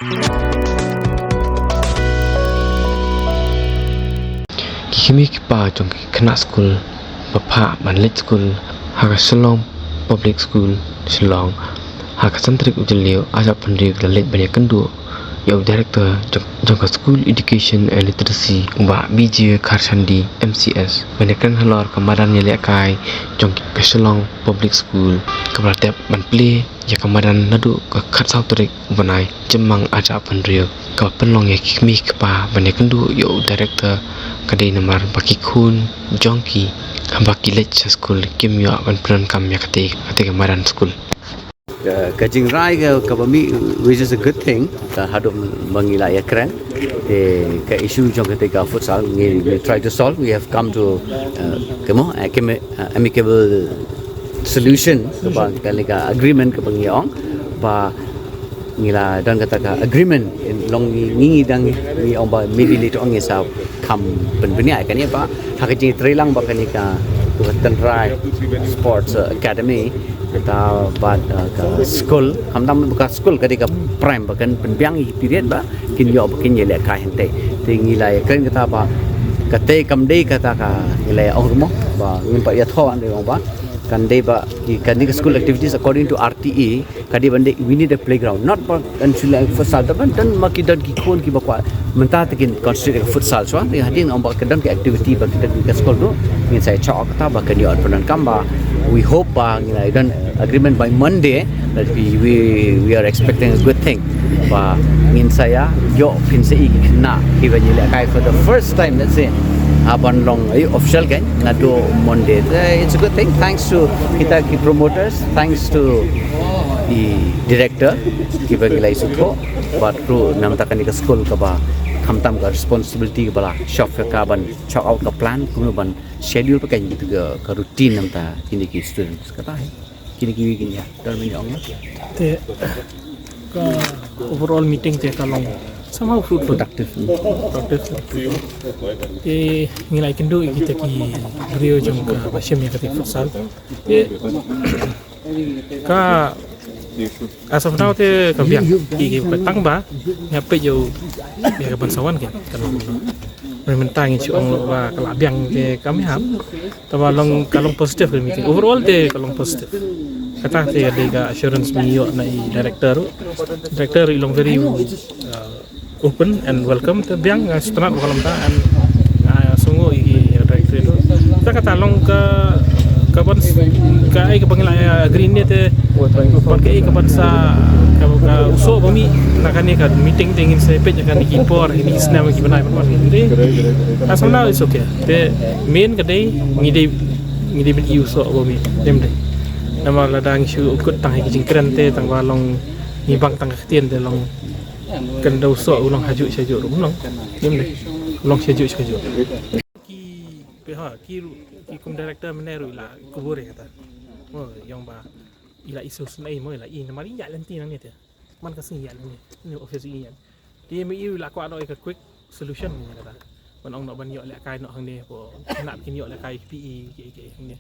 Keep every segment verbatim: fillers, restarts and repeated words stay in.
Ki kmie ki kpa jong ki khynnah skul ba phah ban leit skul ha ka Shillong Public School, Shillong, ha ka san tarik u Jylliew arhajar arphew hynriew, ki la leit ban ïakynduh ïa u director jong, jong ka School Education and Literacy, u Bah B J Kharshandi, M C S, ban ïakren halor ka madan ïalehkai jong ka Shillong Public School, kaba la dep ban plie ïa ka madan naduh ka khatsaw tarik u bnai Jymmang arhajar arphew hynriew. Kaba pynlong ïa ki kmie ki kpa ban ïakynduh ïa u director ka dei namar ba ki khun jong ki haba ki leit sha skul kim ïoh ban pyndonkam ïa kata, kata ka madan skul. Ka, ka jingrai ka, kaba mih, which is a good thing, ka haduh ba ngi la ïakren. Te ka issue jong kata ka futsal ngi, we try to solve, we have come to, uh, kamo, uh, amicable solution, kaba kane ka agreement kaba ngi ong ba ngi la don kata ka agreement, long ngi, ngi dang ngi ong ba maybe later on ngi sa kham pynbniah kane ba ha ka jingtrei lang ba kane ka, ka Tynrai Sports Academy, kata bad, uh, ka skul, khamtam ka skul ka dei ka prime ba kan pynbiang ïa ki period ba kin ïoh ba kin ïalehkai hangtei. Te ngi la ïakren kata ba kata kam dei kata ka ngi la ong ruh mo ba ngim pat ïathoh, ong ba kan dei ba ki, kan dei ka school activities according to R T E, ka dei ban dei we need a playground, not ba kan shu leh futsal, da ban don ma ki don ki khun kiba kwah mynta te kin concentrate ka futsal shuwa. Te hadien ong ba ka don ka activity ba ki don ka skul ruh ngin sa ïa chok kata ba kan ïoh pyndonkam ba we hope ba ngin ïa don agreement by Monday, that we, we, we are expecting a good thing. Ba ngin sa ïa ïoh phin sa ïa ki khynnah kiba ïalehkai for the first time, let's say, ha ban long, eh, official kan naduh Monday. Eh, it's a good thing. Thanks to kita ki promoters, thanks to the director kiba ngi la ïa sngewthuh bad ruh namar kane ka skul kaba khamtam ka responsibility kaba la shop ka ban chalok ka plan kumno ban schedule pat kan ka, ka routine namar kine ki students kata hi. Kine kiwei ki ïa don ban ong. Te ka overall meeting te ka long somehow fruitful. Productive. Productive. Te ngi la ïakynduh ïa kita ki briew jong kaba shem ïa kata ka futsal. Te ka, as of now te ka biang, ki, ki tang ba ngi hap peit ïa u, ïa ka ban sa wan kan, kan long. Mynta ngin shu ong ba ka la biang te kam hap. Te ba long, ka long positive ka meeting. Overall te ka long positive. Kata te ka dei ka assurance ba ngi ïoh na i director ruh. Director ruh i long very, uh, open and welcome. Te biang nga sngewtynnat ba ka long ta and, uh, sngew ïa ki director ruh. Te kata long ka, ka ban, ka ai ka ban ngi la, uh, agree ne te ban ka ai ka ban sa, ka, ka u soh ba mih na kane ka meeting te ngin sa peit na kane ki por, kine ki snem, ki bnai ban wan. Te as of now it's okay. Te main ka dei ngi dei, ngi dei ban ïoh u soh ba mih, dei ym dei? Namar lada ngi shu kut tang ha ki jingkren te tang ba long ngi bang tang ka ktien te long kan da u soh u long hajuh shajuh ruh, long, dei ym dei? U long shajuh shajuh. Ki, ha, ki ruh, ki kum director mynne ruh i la kubur ïa kata. Mo, i ong ba i la i sngewsynei mo, i la i namar i ïaid lynti nangne te. Man ka sngi ïaid lynti, ne office i ïaid. Te ma i ruh i la kwah noh ïa ka quick solution ïa kata. Ban ong noh ban ïoh lehkai noh hangne, ko khynnah kin ïoh lehkai P E kiei kiei hangne.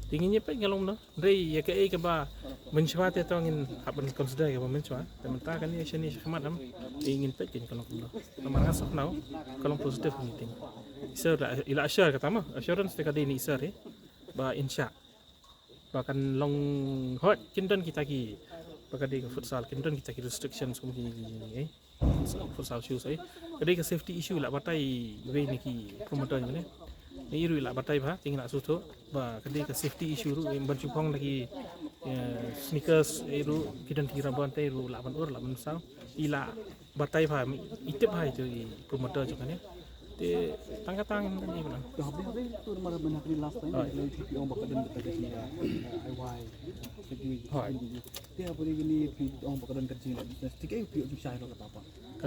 Te ngin ïa peit ngan long noh. Hynrei ïa kaei kaba mynshuwa te to ngin hap ban consider ïa kaba mynshuwa. Te mynta kane shane shakhmat em, te ngin peit kan ka long kumno. Namar as of now ka long positive meeting. I sir la, i la assure kata mo, assurance te ka dei na i sir, eh, ba in shah ba kan long, hooid kin don kita ki, ba ka dei ka futsal kin don kita ki restrictions kum ki, ki, ki, eh, futsal, futsal shoes, eh. Ka dei ka safety issue, i la batai iwei na ki promoter ne. Ne i ruh i la batai bha, te ngi la sngewthuh ba ka dei ka safety issue ruh, ban shu phong da ki, eh, sneakers, eh, ruh ki don ki rubber, te ruh lah ban ur, lah ban saw. I la batai bha, i tip bha ito i promoter jong kane. Te tang ka tang i bnang. Te hap dei, hap dei, tu mar mynta kali last time, hooid, la phi ong ba ka don kata ka jing, uh, I Y, uh, ka jing. Hooid. Te hap dei kini phi ong ba ka don ka jing la business. Te kaei phi ong shai lo kata pa? Ka,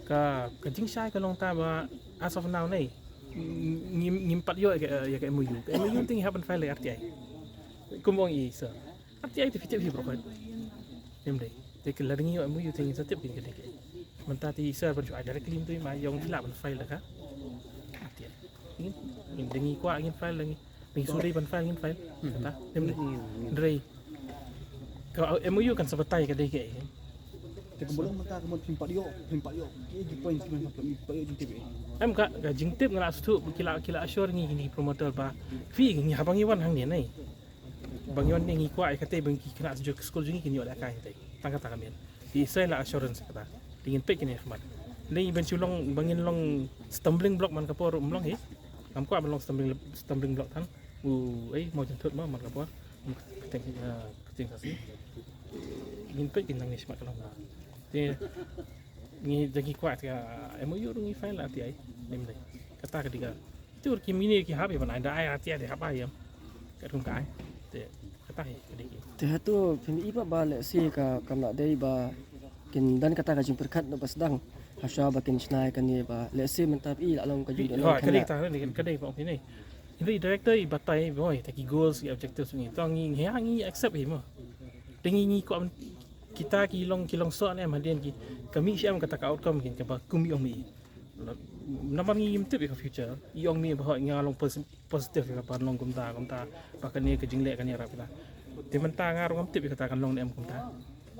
ka, ka jingshai ka long ta ba as of now nei ngim, ngim pat ïoh ïa ka, ïa ka M O U. Ka M O U te ngi hap ban file ïa ka R T I. Kum ong i sir, R T I te phi tip hi baroh khoit. Dei ym dei? Te ki lada ngi ïoh M O U te ngin sa tip kine ki dei ki. Mynta te i sir ban shu ai directly mynta i ma ong i lah ban file da ka R T I. Ngin, ngin, da ngi kwah ngin file da ngi. Da ngi shu dei ban file ngin file. Kata, dei ym dei? Hynrei ka M O U kan sa batai ka dei kaei. Te ka mut mynta ka mut phim pat ïoh, phim pat ïoh ki, ki point ki, phim pat ïoh jingtip. Em ka, ka jingtip nga la sdang ki la, ki la assure ngi, ngi promoter ba phi ngi haba ngi wan hangne ne, ba ngi wan ne ngi kwah ïa kata ba ki khynnah jong ka skul jong ngi kin ïoh lehkai te. Tang kata ka mut. Te sa la assurance kata. Te ngin peit kine khmat. Te ban shu long, ba ngin long stumbling block man ka por ym long hi. Ngam kwah ban long stumbling, stumbling block than. U, eh, mo jingthut mo man ka por. Kyrteng, eh, kyrteng sasi. Ngin peit kin nang ne shmat ka long. Te ngi da ngi kwah te ka M O U ruh ngi file la te ai. Ym dei. Kata ka dei ka. Te ur ki mine ki hap ïa ban ai da ai te ai hap ai ïa. Katkum ka ai. Te kata hi ka dei ki. Te hato phin i ba, ba lehse ka kam la dei ba kin don kata ka jingpyrkhat na ba sdang. Hashwa ba kin shna ïa kane ba lehse mynta i la long ka jingdon. Hooid, ka dei kata, ka dei, ka dei ba ong phi ne. Hynrei director i batai ba oi, ta ki goals, ki objectives ngi. To ngi, ngi, ngi accept hi mo. Te ngi, ngi kwah kita ki long, ki long soh ne em hadien ki. Ka mih sha em kata ka outcome kin kaba kum i ong mi. Namar ngi ngim tip ïa ka future. I ong mi ba hooid nga long posi-, positive ïa ka ban long kumta, kumta. Ba kane ka jingleh kane ïarap kita. Te mynta nga ruh ngam tip ïa kata kan long ne em kumta.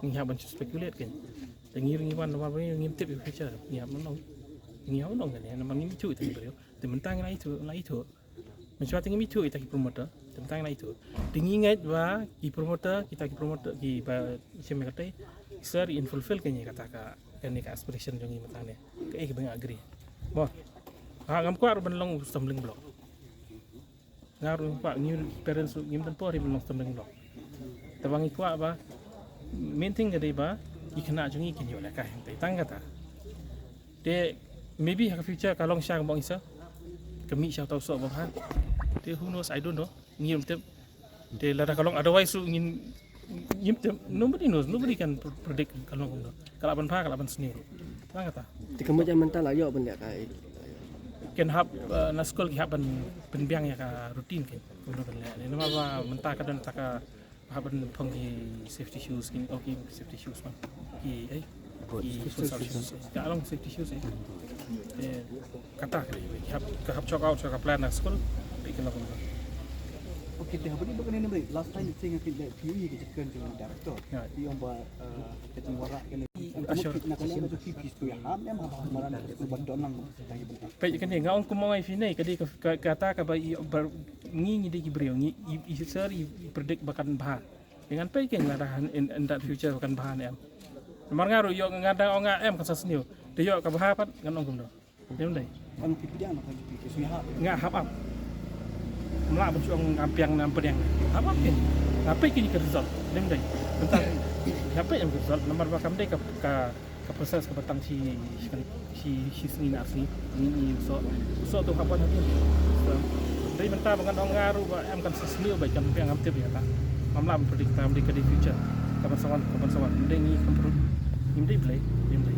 Ngi hap ban speculate kin. Te ngi ruh ngi wan namar ba ngi ngim tip ïa ka future. Ngi hap ban long. Ngi hap ban long kane namar ngim ithuh ïa ka briew. Te mynta ngi la ithuh, la ithuh. Mynshwa te ngim ithuh ïa kita ki promoter, te mynta ngi la ithuh. Te ngi ngeit ba ki promoter, kita ki promoter, ki ba shim ïa kata, sir in fulfill kane kata ka, kane ka aspiration jong ngi mynta ne. Kaei kaba nga agree. Mo. Ha, ngam kwah ruh ban long stumbling block. Nga ruh ngam kwah, ngi parents ruh ngim don por hi ban long stumbling block. Te ba ngi kwah ba main thing ka dei ba ki khynnah jong ngi kin ïoh lehkai. Te tang kata. Te maybe ha ka future ka long sha ka mong isa. Ka mih sha uta u soh ba bha. Te who knows, I don't know. Ngim tip. Te lada ka long otherwise ruh ngin, ngim tip. Nobody knows, nobody can pr-, predict ka long kumno. Ka lah ban bha, ka lah ban sniew. Tang kata. Te ka mut ïa mynta la ïoh ban lehkai. Kin hap, eh, na skul ki hap ban pynbiang ïa ka routine kin. Kumno ban leh. Namar ba mynta ka don ta ka hap ban phong ki safety shoes kin, oh, ki safety shoes ma. Ki, eh, ki futsal shoes. Ka long safety shoes, eh. Eh, kata ka dei, ki hap, ki hap check out, check out plan na skul. Ki kena pun. Okay, te haba ïa ba kane ne, last time i seng ki le P U E ki jingkren jong director. Ïa. Ki ong ba, eh, ka jingwanrah kane. Assure. Na kane ka jong ki, ki tu ïa ham em haba madan ka skul ban don lang. Peit kane nga ong kumno ai phi ne, ka dei ka, ka, kata kaba i, ba, ngi, ngi dei ki briew, ngi, i, i sir, i, i predict ba kan bha. Ngan peit kein lada in, in that future ba kan bha ne em. Namar nga ruh ïoh nga dang ong nga em kan sa sniew. Te ïoh ka bha pat ngan ong kumno. Ym dei. Ong phi pdiang na ka G P K shu hap. Nga hap ap. Mlah ban shu ong ngam pdiang ngam pdiang. Hap ap kein. Nga peit kein ka result. Ym dei. Mynta nga peit ïa ka result namar ba kam dei ka, ka ka process kaba tang shi, shi, shi sngi na ar sngi, ngi, ngi soh, soh tu hap wan hapdeng. So, dei mynta ba ngan ong nga ruh ba em kan sa sniew ba kan pdiang ngam tip ïa ta. Ngam lah ban predict ta, ngam dei ka dei future. Kaban sa wan, kaban sa wan. Ym dei ngi kam predict. Ym dei Blei, ym dei.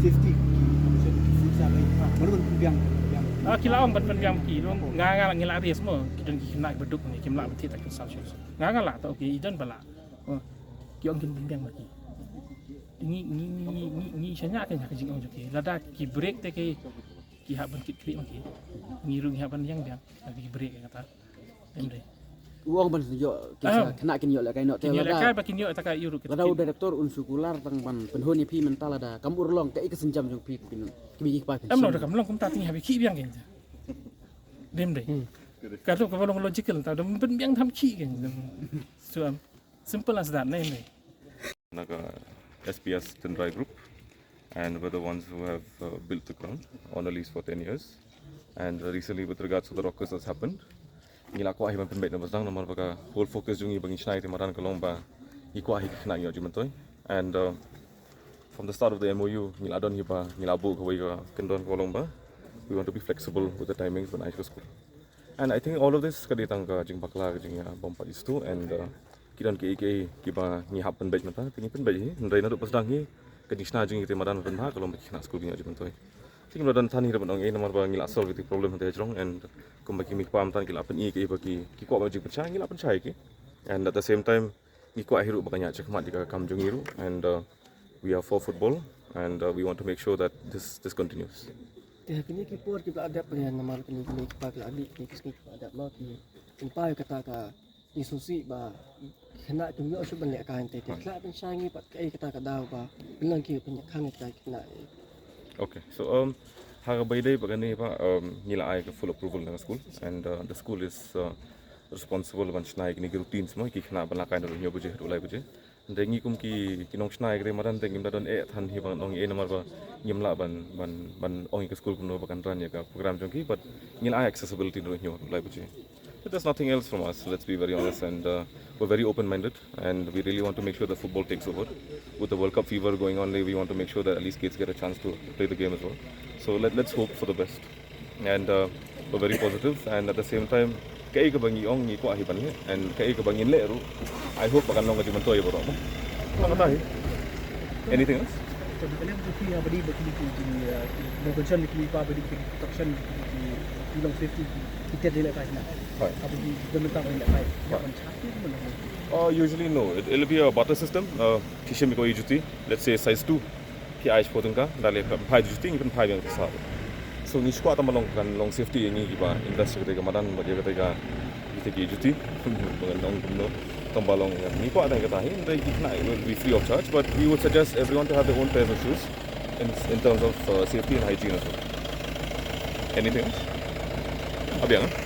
Safety, safety, safety, safety. Ah, ki la ong ban pynbiang ki, nga, nga, ngi la risk mo, ki don ki khynnah ba duk ne, kim lah ban thied ta ki sal shu. Nga, nga lah ta, okay, i don ba lah. Oh, ki ong kin pynbiang ma ki. Ngi, ngi, ngi, ngi, ngi shaniah kein ha ka jingong jong ki. Lada ki break te ki, ki hap ban kit khlieh ma ki. Ngi ruh ngi hap ban ïeng biang. Lada ki break kata. Em dei. U ong ban ïoh, ki sa khynnah kin ïoh lehkai noh te lada. Kin ïoh lehkai ba kin ïoh ta ka ïoh ruh. Lada u director un shu kular tang ban pynhun ïa phi mynta lada kam urlong kaei ka sienjam jong phi kin, ki mih ki kpa kin. Em no da kam long kumta te ngi hap khih biang kein. Em dei. Ka tu kaba long logical ta da pynbiang tham khih kein. So, em. Simple as that, ne, ne. Na ka S P S Tynrai Group, and we're the ones who have, uh, built the ground on a lease for ten years. And, uh, recently, with regards to the ruckus that's happened, ngi la kwah hi ban pynbeit na ba sdang namar ba ka whole focus jong ngi ba ngin shna ïa te madan ka long ba ngi kwah hi ki khynnah ngi ïoh jingmyntoi. And, uh, from the start of the M O U ngi la don hi ba ngi la buh kawei ka kyndon ka long ba we want to be flexible with the timings ban ai sha ka skul. And I think all of this ka dei tang ka jingbakla ka jingïabym pat istu and, uh, ki don kiei kiei kiba ngi hap pynbeit mynta, te ngi pynbeit hi. Hynrei naduh ba sdang hi ka jingshna jong ngi te madan ban pynbha ka long ba ki khynnah skul ki ïoh jingmyntoi. Te ngim la don than hi ruh ban ong ei namar ba ngi la solve ïa ki problem hangta hajrong and kumba ki mei ki pa mynta ki la pyni kiei ba ki, ki kwah ban jingpynshai ngi la pynshai ïa ki. And at the same time ngi kwah hi ruh ba kan ïaid shakhmat ïa ka kam jong ngi ruh and, uh, we are for football and, uh, we want to make sure that this, this continues. Te ha kine ki por kiba la dep, eh, namar kine ki mei ki pa ki la dep, kine ki sngi kiba la dep ma ki, kin paw ïa kata ka Ngi sngewsih ba khynnah kim ïoh shuh ban leh kai, te te khlad ban shai ngi pat kaei kata ka daw ba pynlong ki pynïakhang ïa ki khynnah. Okay, so um ha kaba ïadei bad kane pat, um ngi la ai ka full approval na ka school, and uh, the school is uh, responsible ban shna ïa kine ki routines mo ki khynnah ban leh kai naduh hynñiew baje haduh lai baje. Te ngi kum ki ki nongshna ïa kata madan te ngim da don eh than hi ban ong eh namar ba ngim lah ban ban ban ong ïa ka school kumno ba kan run ïa ka program jong ki, but ngi la ai accessibility naduh hynñiew haduh lai baje. But there's nothing else from us, let's be very honest, and uh, we're very open-minded, and we really want to make sure that football takes over. With the World Cup fever going on, we want to make sure that at least kids get a chance to play the game as well. So let, let's hope for the best. And uh, we're very positive, and at the same time, kaei kaba ngi ong ngi kwah hi ban leh, and kaei kaba ngin leh ruh, I hope ba kan long ka jingmyntoi baroh. Tang kata hi. Anything else? Kane ba ki ha ba dei ba ki ki ki ba ba jan ki ba ba dei ki protection ki ki long safety ki ki te dei leh kai na. Hooid. Aba ki da mynta ba leh kai. Ban chat ki ba long. Uh, usually no, it, it'll be a barter system. Uh, ki shim ïa kawei juti, let's say size two. Ki ai shiphew tyngka, da leh pynphai juti, ngi pynphai biang pisa. So ngi shu kwah tang ba long kan long safety ïa ngi kiba invest ïa kata ka madan bad ïa kata ka ïa kata ki juti. Ba kan long kumno tang ba long ïa ngi kwah tang kata hi, and the khynnah will be free of charge, but we would suggest everyone to have their own pairs of shoes in in terms of uh, safety and hygiene as well. Anything else? Abiang, eh?